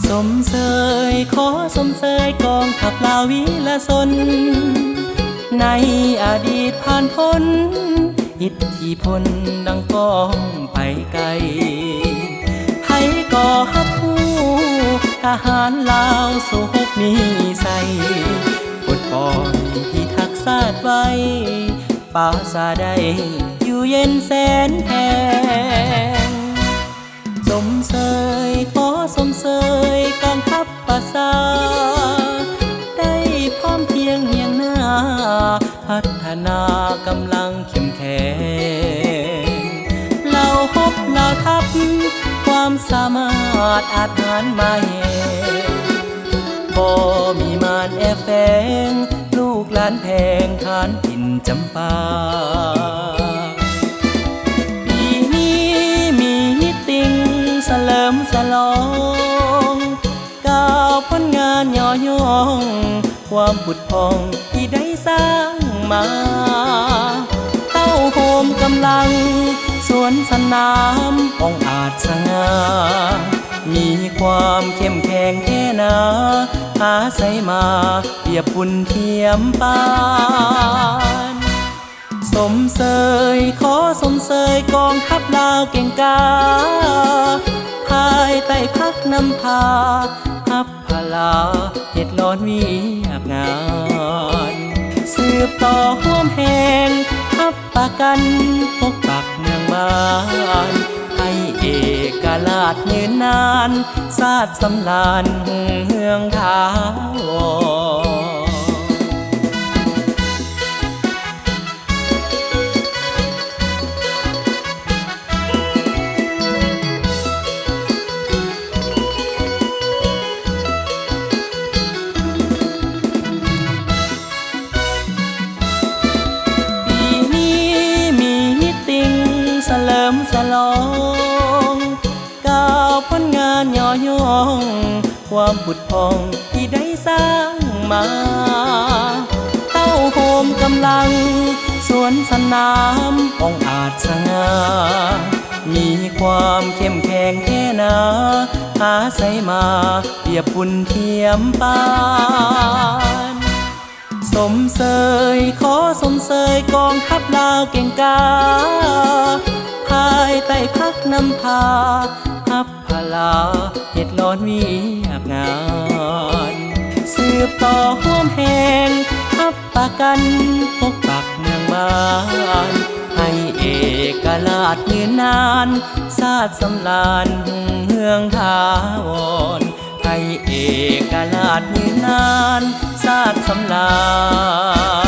ຊົມເຊີຍ ຂໍຊົມເຊີຍກອງທັບລາວວີລະຊົນ ໃນອະດີດຜ່ານພົ້ນ ອິດທິພົນດັ່ງກ້ອງໄປໄກ ໃຜກໍຮັບຮູ້ ທະຫານລາວສູ້ຮົບມີໄຊ ປົດປ່ອຍພິທັກຊາດໄວ້ ປາສາໄດ້ຢູ່ເຢັນແສນແພງ. ຊົມເຊີຍ ຂໍຊົມເຊີຍກອງທັບປະຊາ ໄດ້ພ້ອມພຽງຮຽງໜ້າ ພັດທະນາກຳລັງເຂັ້ມແຂງ ເຫຼົ່າຮົບເຫຼົ່າທັບ ຄວາມສາມາດອາດຫານມາແຮງ ບໍ່ມີມານແອບແຝງ ລູກຫຼານແພງທານຖິ່ນຈຳປາ. ປີນີ້ມີມີດຕິງສະເຫຼີມສະຫຼອງ ກ່າວຜົນງານຍໍຍ້ອງ ຄວາມຜຸດຜ່ອງທີ່ໄດ້ສ້າງມາ ເຕົ້າໂຮມກຳລັງສວນສະໜາມ ອອງອາດສະຫງ່າ ມີຄວາມເຂັ້ມແຂງແທ້ໜາ ຫາໃສມາປຽບປຸນທຽມປານ. ຊົມເຊີຍ ຂໍຊົມເຊີຍກອງທັບລາວເກັ່ງກ້າ ພາຍໃຕ້ພັກນຳພາ ຮັບພາລາເຮັດລ້ອນວຽກງານ ສືບຕໍ່ຮ່ວມແຮງ ຮັບປະກັນປົກປັກເມືອງບ້ານ ໃຫ້ເອກະລາດຍືນນານ ຊາດສຳລານຮຸ່ງເຮືອງຖາວອນ. ປີນີ້ມີມີດຕິງສະເຫຼີມສະຫຼອງ ກ່າວຜົນງານຍໍຍ້ອງ ຄວາມຜຸດຜ່ອງທີ່ໄດ້ສ້າງມາ ເຕົ້າໂຮມກຳລັງສວນສະໜາມ ອອງອາດສະຫງ່າ ມີຄວາມເຂັ້ມແຂງແທ້ໜາ ຫາໃສມາປຽບປຸນທຽມປານ. ຊົມເຊີຍ ຂໍຊົມເຊີຍກອງທັບລາວເກັ່ງກ້າ ພາຍໃຕ້ພັກນຳພາ ຮັບພາລາເຮັດລ້ອນວຽກງານ ສືບຕໍ່ຮ່ວມແຮງ ຮັບປະກັນປົກປັກເມືອງບ້ານ ໃຫ້ເອກະລາດຍືນນານ ຊາດສຳລານຮຸ່ງເຮືອງຖາວອນ ໃຫ້ເອກະລາດຍືນນານ ຊາດສຳລານ